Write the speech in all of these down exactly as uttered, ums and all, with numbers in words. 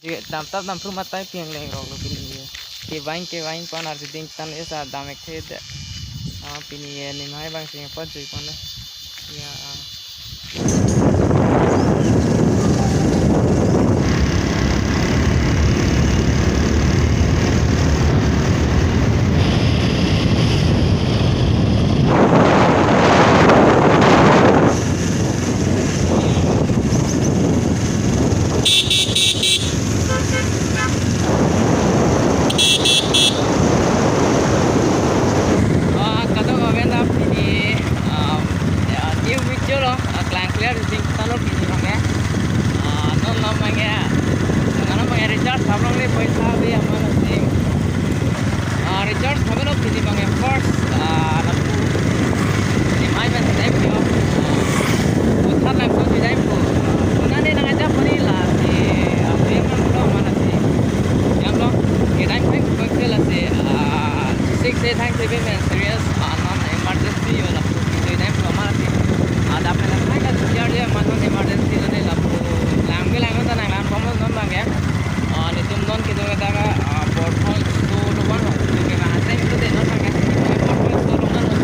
Dam tap dam phru matai piang leng rok lo pini ye. Kevang kevang pan arjuding tan esa dam ek the de. Ah, pini ye nim hai bang sing pa jui pan le. Ya, ah. Ah, kadokave ta pini, ah, ya, new video lo, ah, klang clear sing talo pini abang ke. Ah, non lo abang ke, non abang ke recharge tap longle poisa ave amat asim. Ah, recharge tap lo pini abang ke first, ah, lapu. Ni mai ben time yo. Pusat lang ko time ko. Puna ne nang aja puni lasi, ah, dia mang lo amat asim. Jam lo, ke time ko ko lasi, ah, six eight time ko be men serious, ah, non emergency yo lapu. Jui time ko amat asim. Ada pena time ka jui dia amat non emergency lo ne lapu. Lang ke lang ta nang lang komo non abang ke. Ah, netum non kedo kata ka, ah, porthol so lo wan ho. Jui ke ka atem tu de non abang ke. Porthol so lo wan ho.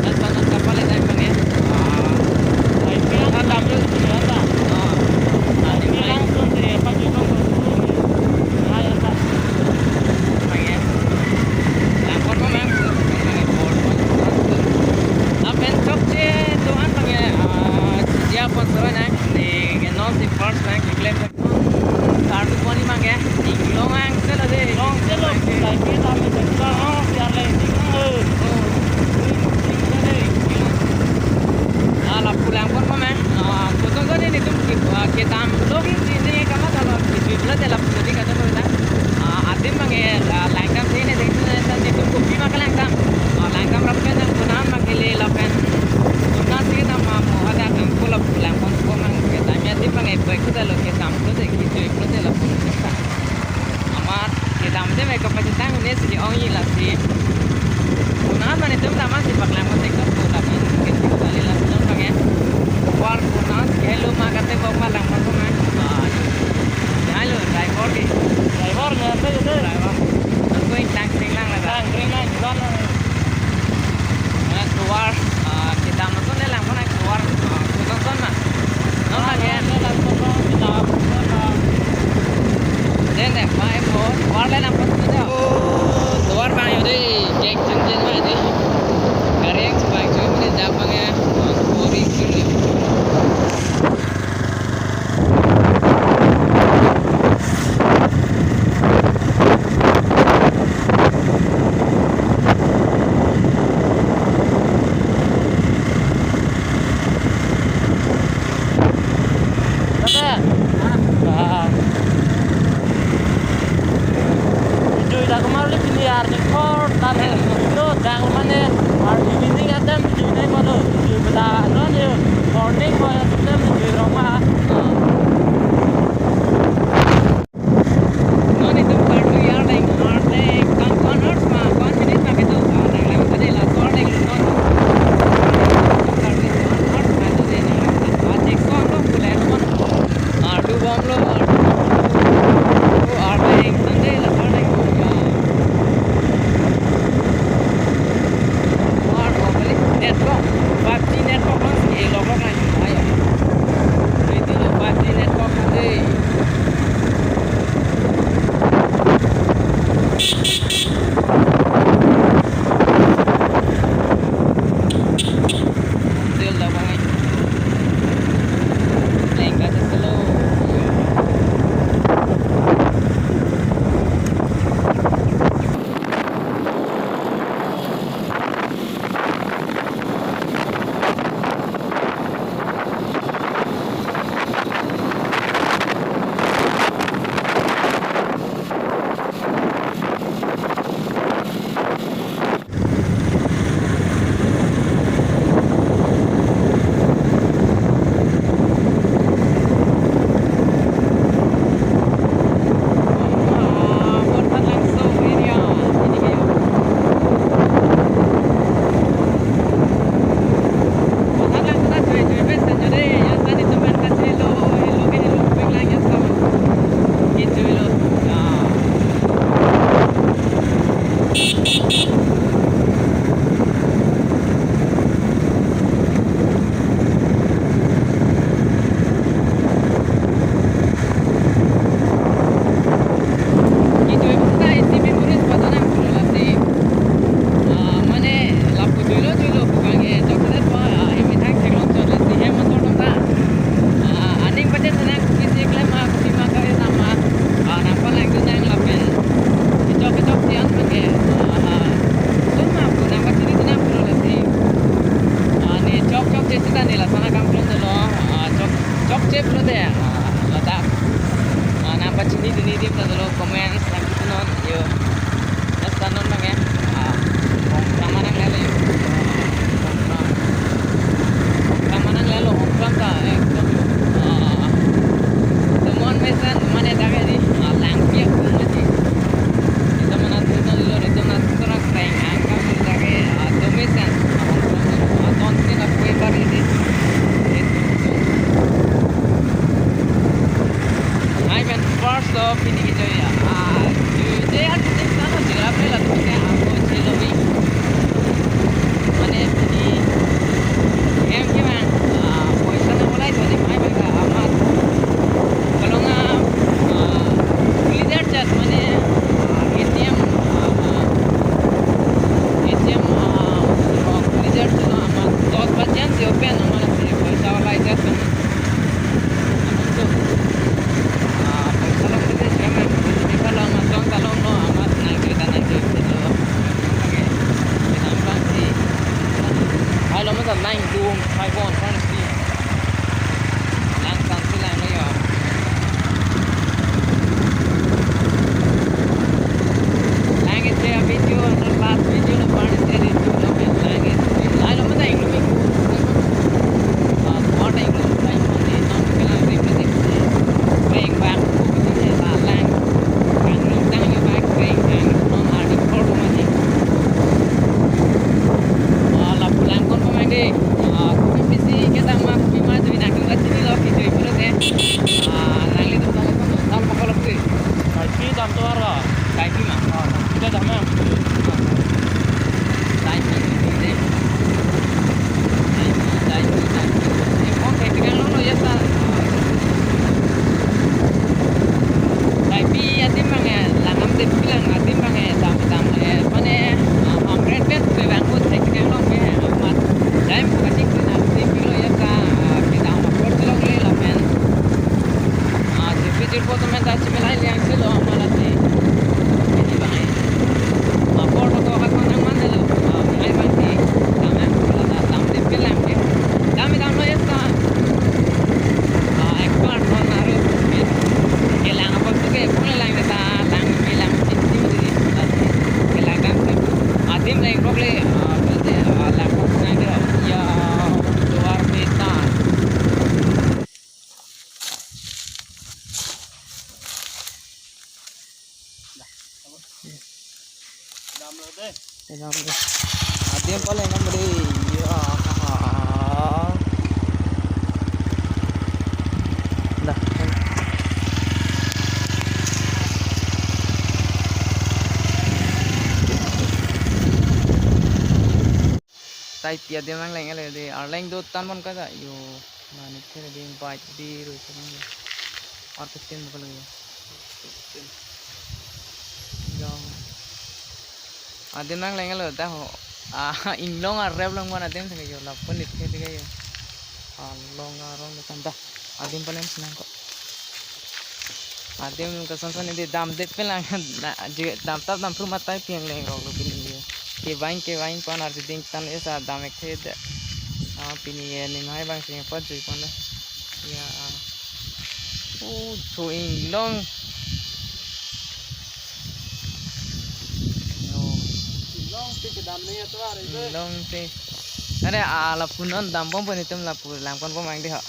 Dan panon kapal le time abang ke. Ah, ai piang ta dam lo sini ada. Ah, ah, ini langsung dari apa juga. Hai, ada. Abang ke. Langkon mo mang. Abang ke porthol. Lapen chokche do-an abang ke, ah, dia pon soro nang. Ni ke non si first nang klem. Kartu poni abang ke, ning long ang selo de. Long selo, lagi kami sekolah, oh, biar lagi ning, eh. Oh. Ning, ning, ning, ning. Ah, lapu langkon ko me. Ah, kosonson netum ke, ah, kedam lo, ning, ning, kama kalau, itu pula de lapu tadi kata ko ta. Ah, adim abang ke, ah, langdam sini, sini, sini, netum kopi makan langdam. Ah, langdam rapen nang kunan makan le lapen. Kunan sih kita mau, ada kangkul lapu langkon ko mang kedam ya, adim abang ke, baik kita lo kedam. Pulote kejui pulote lapu nang ta. Amat kedam te me kapachethang un-e si ong-i lasi. Kunan mane tum daman si paklang kote ko ko daman ke si kali lasi non abang ke. War kunan ke lo ma kate ko ma lang ma ko ma. Ah, ya lo driver ke. Driver ne ate ke. Driver. Nang ko ingtang sing lang la. Lang, ring lang, don lang. Nang keluar, ah, kedam ason ne langkon nang keluar, ah, kosonson ma. Non abang ke. Den den, ma em ko, keluar le langkon ko de. Oh, keluar abang yo de, kek jin jin ma de. Gari yang abang jui mene jam abang ya, oh, sorry, sorry. Kata? Ah. Jui dak kemar le pini arni kor tan he. Yo, dang mane, arni evening atem jui nai malo. Jui bela non yo. Morning ko atem jui rong ma. Non itum kartu yar leng, ar leng, kan, kan hours ma, kan minute ma kedo, ah, nang lang tadi la, so ar leng, non. Kartu yar hours ma, tu de nang lang tadi, ah, check so ang lo, pule, non. Ah, tu bom lo, ah, tu, ar leng, tang de la, ar leng, ya. Ar, oh, balik, network, five G network, mas, eh, lok lok lang, ayo. Itu Pini adim ta dolo comments lang kipunon yo. Basta non bang ya. Ah, Hongkrong ma nanglelo yo. Hongkrong. Hongkrong ma nanglelo, Hongkrong ta ekdom, ah, tomon mesen mane dak edi, ah, langpi akum mati. Itum anat nonlo, itum anat kurang kreng angkang dak, ah, tomesen, ah, Hongkrong, ah, ton sini na kue pari di. Hai men, first of pini kejoiya. Ah, kejoiya, kejoiya sana jira pela tu ke ako chilo mi. Mane pini em ke man, ah, poisa na mulai tadi mai bang ka amat. Kalau nga, ah, leader chat mane, ah, A T M, ah, A T M, ah, leader chat amat. Dos bajan si open amat si poisa mulai chat kan. Hello, masa nine two five one three. Lang sang si lang lo yo. Lang isi video, ano, last video lo, party isi video lo, lang isi. Ay, lo, masa English. Ah, what English? Ay, mo ni, no, kailang isi, isi. Bang, bang, ko, ko, ko, lang. Bang, lang, tang, yo, bang, bang, bang. Non, ah, di, ko, ko, mati. Ah, lapu langkon pamangde. Ah, kopi pisi kita ma kopi ma jui nang kita chini lo, kita ibu lo de. Ah, nanglitum ta langsung dam pakalo pui. Kaipi dam tovar lo. Kaipi ma. Ah, kaipi dam ya. Kaipi de. Kaipi, kaipi, kaipi. Eh, kong kaipi kan lo lo ya sa. Kaipi adim bang eh, langdam de bilang adim bang eh, dam dam eh, mane, ah, hamret bet pe bang ko thek ke long ke, ah, mat. Dai mo kasik na si pilo ya ka, ah, pe dam apor si long le lapen. Ah, jirpo jirpo to men ta si melai liang si lo, mala si. Ini bang eh. Apor to ko ka ko nang man de lo. Ah, melai bang si. Dam eh, mala dam de bilang ke. Dam dam lo ya sa. Ah, expert non aru. Kelang apor tu ke, pule lang kita, lang, kelang, kelang, kelang, kelang, adim lang kok le, ah, berarti, ah, lang kok nang dia, ya, luar biasa. Dam lo de. Dam lo de. Adim paling kan beri. Ya. Dah. Kaipi adim nangleng-et lo de. Arleng do tan mon kaja. Yo. Mane kere de bike di ru ko nang. Or fifteen bokol yo. Yo. Adim nangleng-et lo ta ho. Ah, inglong arep long wan adim thek yo, lapu nit ke de yo. Ah, long arong de kan ta. Adim paling senang ko. Adim kason son ini dam det pelang na, je dam tap dam pru matai piang leng rok lo pini ye. Kevain kevain pan arju ding tan esa dam ek the de. Ah, pini ye ning hai bang sing pa jui pan de. Ya. Oh, cho inglong. Yo. Inglong si kedam ne ya tuar, ibe. Inglong si. Are, ah, lapu non dam pon pon itum lapu lang pon pon mang de ha.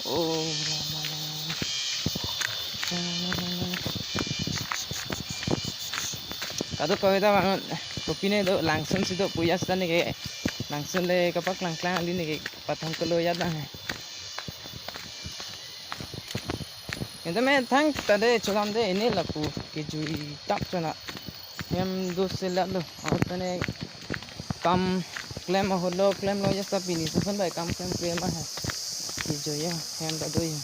Oh, Rama, Rama. Kadokave ta bang, kopine do langsun si do puya seta ne ke. Langsun le kapak langklang ali ne ke pathang kelo ya dang. Ente me thang ta de chodam de ini lapu kejui tap chona. Hem do sela do. Aut ne kam klem ahut lo klem lo ya sa pini season bai kam klem klem ah. Kejui ya hem ta do ya.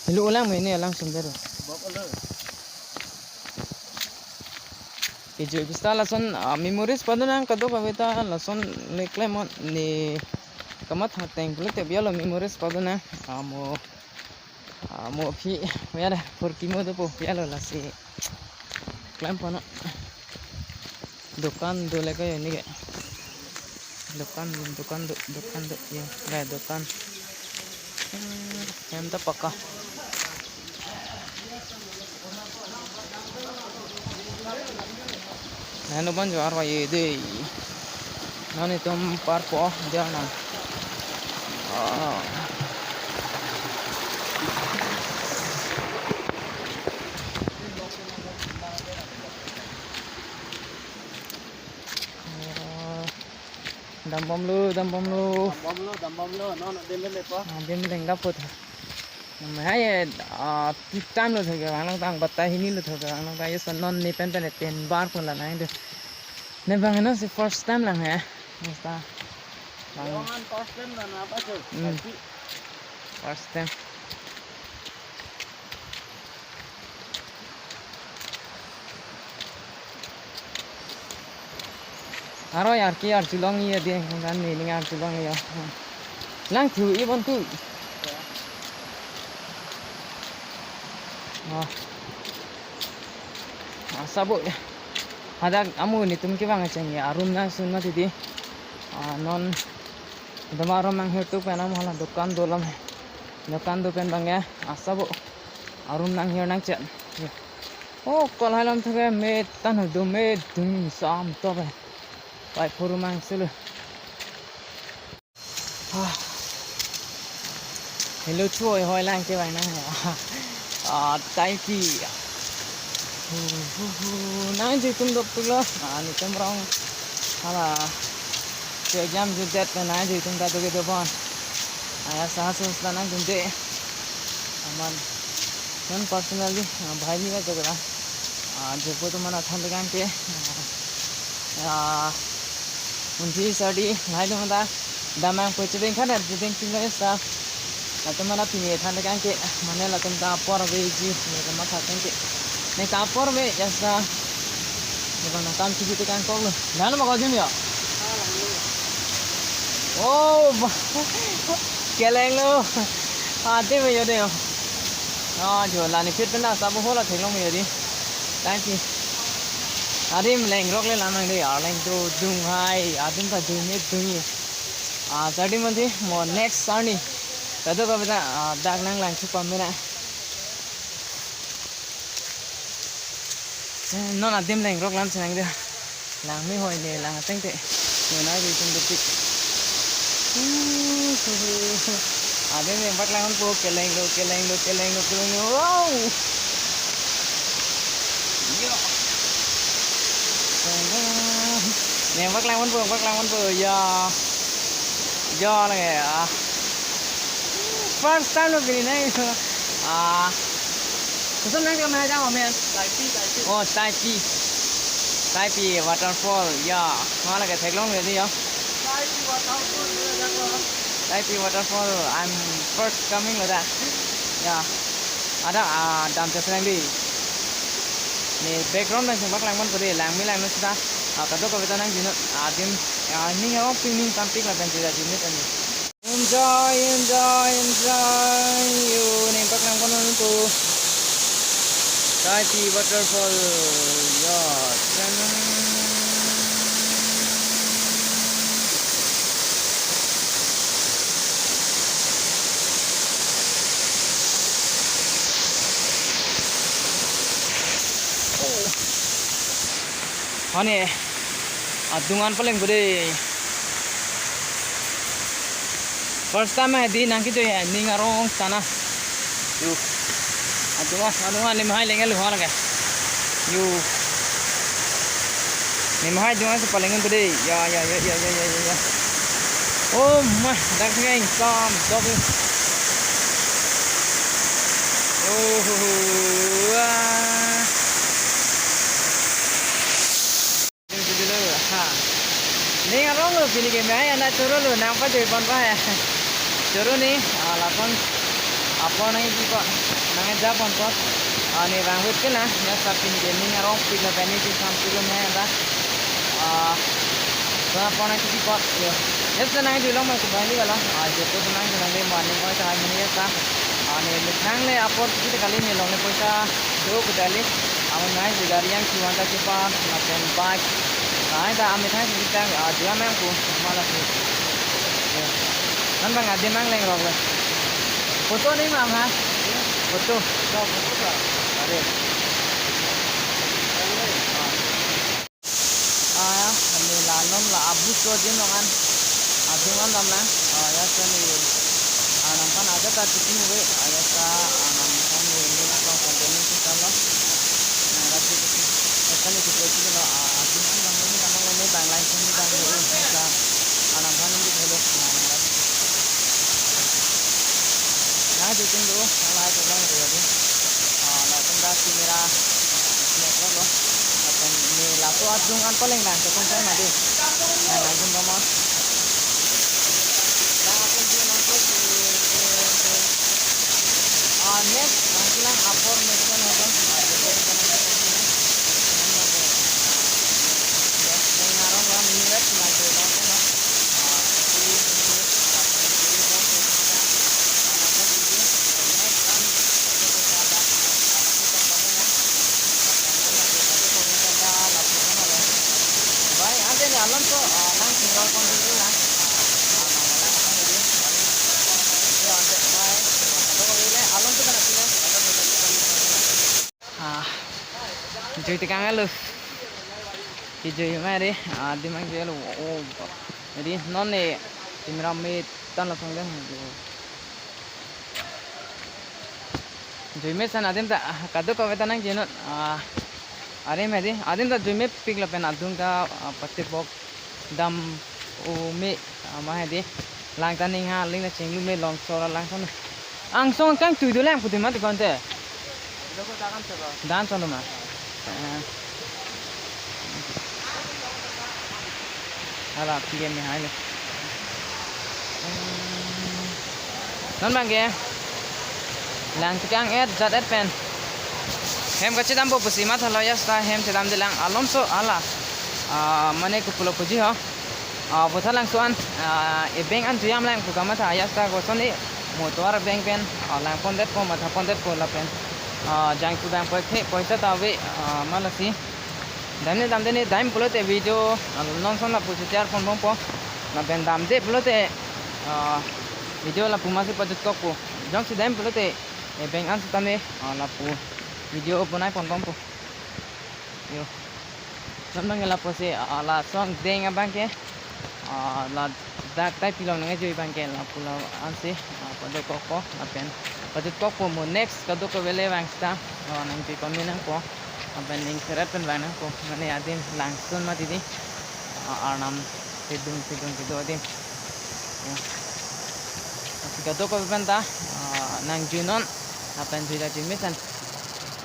Helo lang me ini langsun de do. Kejui pista lason, ah, memories padonang kadokave ta lason ne klem on ne kamatha teng pule te bialo memories padonang amo. Ah, mo aphi, ya da, phurkimo dopo, ya lo lasi. Klem pano. Dukan do le ko ini ke. Dukan, dukan do, dukan do, ya, ya, dukan. Hmm, hem ta pakka. Nano ban jo arwa ye dei. Non itum parpo dia nang. Ah. Dambomlo, dambomlo. Dambomlo, dambomlo, non adim le po. Ah, adim leng dapot. Hai, ah, time lo thoke, ang nang tang batai hini lo thoke, ang nang tang yes non ne pen pen ten bar ko la nang de. Ne bang no si first time lang he. Basta. Bang. Yo, man first time na na pa so. Hmm. Tapi first time. Aro yar ki yar chulong iya de, kan ni ning yar chulong iya. Lang thu i bon tu. Ah. Ah, sabo. Hadak amu netum kevang acheng ya, arum na sun mati di. Ah, non dama arum nang hirtu pen amu hala dukan dolam. Dukan do pen bang ya, ah, sabo. Arum nang hir nang chet. Oh, kol hai lam thake me tan ho do me dung sam to be. Pai phuru mang sulu. Ah. Hello, choi hoi lang ke bang nang. Ah, thank you. Hu, hu, hu. Nang jui tum dok tuk lo. Ah, netum rong. Hala. Ke jam judet na nang jui tum ta dok ke do bon. Aya sa sus la nang tum de. Aman. Non personally, ah, bhai ni ka jagara. Ah, jopo to mana than de kan ke. Ah, ah, unthi sardi, bhai to mata. Damang ko chibeng khan, chibeng chibeng sa. Latum mana pini than de kan ke. Mane latum ta apor ave ji, ne ta matha kan ke. Ne ta apor ave, ya sa. Ne bang na tam chibi te kan kok lo. Nalo ma ko jim ya? Oh, ba. Keleng lo. Ate me yo de yo. Ah, jo la ni phit pen na sa bo hola theklong me yo di. Thank you. Adim leng rok le lam nang de, arleng to dung hai, adim ta dung ne dung ye. Ah, sardi monti mo next sarni. Kado ka beta, ah, dak nang lang chu pam mena. Eh, non adim leng rok lam chenang de. Lang me hoi ne, lang ateng te. Nona jui tum dopik. Adim leng bak lang po, keleng lo, keleng lo, keleng lo, keleng lo. Wow. Yo. Ne bak lang po, bak lang po. Ya. Jo lage, ah. First time lo pini nai. Ah. Koson nang kemana jam amen? Taipi, Taipi. Oh, Taipi. Taipi waterfall. Ya. Mana ke theklong le di ya. Taipi waterfall, ya, ya, ya. Taipi waterfall. I'm first coming lo da. Ya. Ada, ah, dam chesrang di. Ne background nang sing bak lang man ko de, lang me lang no sita. Ah, kado ka beta nang jino. Adim. Ah, ning arong ping ning tampik lapen jira jimit ani. Enjoy, enjoy, enjoy. Yo, ne bak lang kono to. Taipi waterfall. Ya, sana. Mane, adung an paleng ko de. First time hai di nang kejoi hai, ning arong sana. Yo. Adung an, adung an lim hai leng lo ho lage. Yo. Lim hai adung an si paleng ko de. Ya, ya, ya. Oh ma, dak si kain sam, dok. Oh, ho, ho, ah. Ha. Ning arong lo pini ke mai ana choro lo nang pajoi pon pa he. Choro ni, ah, lason apor nangji pon, nangja pon pon. Ah, ne bang wit ke na, ya sa pini ke ning arong pik lo pini si sam pik lo mai anta. Ah, so apor nangji pon, yo. Yes, nangji long mai subah ni kala. Ah, je ko nang nang le morning ko sa mani ya sa. Ah, ne nang le apor kita kali ne long le poisa. Duk dali, amun nai si gari yang kiwan ta kipa, lapen bike. Nai ta amethang si tang, ah, dia mem ku, mala si. Nan bang adim nang leng rok le. Photo ni ma ha? Photo. Photo ka? Are. Jin longan, adung an damlang, ah, ya sa ni, ah, Arnam aphan ajat ta chitin ave, ah, ya sa, ah, Arnam aphan ni, ni atong condemn ni kita lo. Nang rap di, ya sa ni, kita lo, ah, adung an damlang ni, damlang ni, bang lain sini, bang ni, ya sa, ah, Arnam aphan ni, hello, ah, nang rap di. Nang chitin do, nang lai ko bang area di. Ah, latum dak camera, ah, snap lo lo. Lapen ne laso adung an paleng nang, to kung sai mati. Nang, nang jin romon. Nang apun jin nang ko si, si, si. Ah, next, nang kilang apor next one hotel. Ah, di ko nang ko. Nang nang ko. Ah, next, nang arong ram ni vet, nang ko, nang ko, nang. Ah, si, si, si. Ah, jui tekang alo. Kejui ma re, ah, adim angjui lo. Oh, ba. Jadi non ne timram me tan lo song den. Jui me san adim ta, ah, kadokave ta nangji non. Ah, arim hedi, adim ta jui mepik lapen adung ta, ah, pachebok dam u me, ah, ma hedi. Lang ta ning ha, ling ta chinglu me long sora lang son. Angsong kangtui dolang puti mati konte. Dan son ma. Eh. Hala, P M ni hai le. Non bang ke. Lang tekang et, jat et pen. Hem kachedampo pusi mathalo, ya sa hem chedamde lang alomso hala. Ah, mane kupulo puji ho. Ah, botha langso an, ah, e bank an juyam lang pu kamatha, ya sa koson e mo tovar bank pen, ah, lang pondetpo, matha pondetpo lapen. Ah, jangsu bang poi the, poisa ta ave, ah, ma lasi. Damne damde ne dam pulote video, ah, non son lapu si share ponbompo. Lapen damde pulote, ah, video lapu masi pajutkokpo. Jongsi dam pulote, e bank an sitame, ah, lapu video bonai ponbompo. Yo. Non bang lapusi, ah, laso angdeng abang ke, ah, ladak tai pilong nangjui abang ke, lapu la ansi, ah, pajutkokpo, lapen pajutkokpo mo next kadokave le vang sita, ah, nangjui pame nangpo, lapen ning seret pen vang nangpo, mane adim langsun mati di, ah, Arnam kedung kedung kedo adim. Ya. Lasi kadokave pen ta, ah, nangjui non, lapen jui ta jui mesen.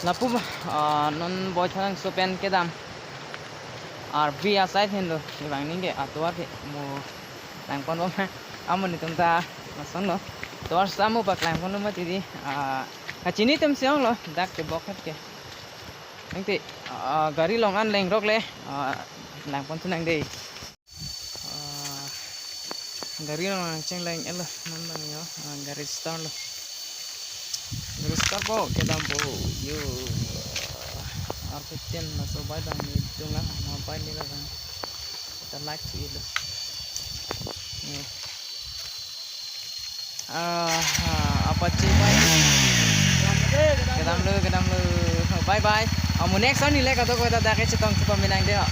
Lapu, ah, non Boithalangso pen kedam. Arvi asai thin lo, si bang ning ke atovar ke mo lang ponbom. Amonit atum ta lason lo. Tovar samo paklangpon lo mati di, ah, kachini atum si ong lo, dak kebok het ke. Nangte, ah, gari long an lengrok le, ah, lang pon sunang de. Ah, gari long nangcheng lang elo, non bang yo, ah, gari start lo. Gari start po, kedampo, yo. Arpeten laso bai bang ni dunga, ma bai ni la bang. Kita like si elo. Yo. Ah, apa si bai. Kedam lo, kedam lo. Bye bye. Amu next on ni le kadokave ta dak chetong si pame nang de ho.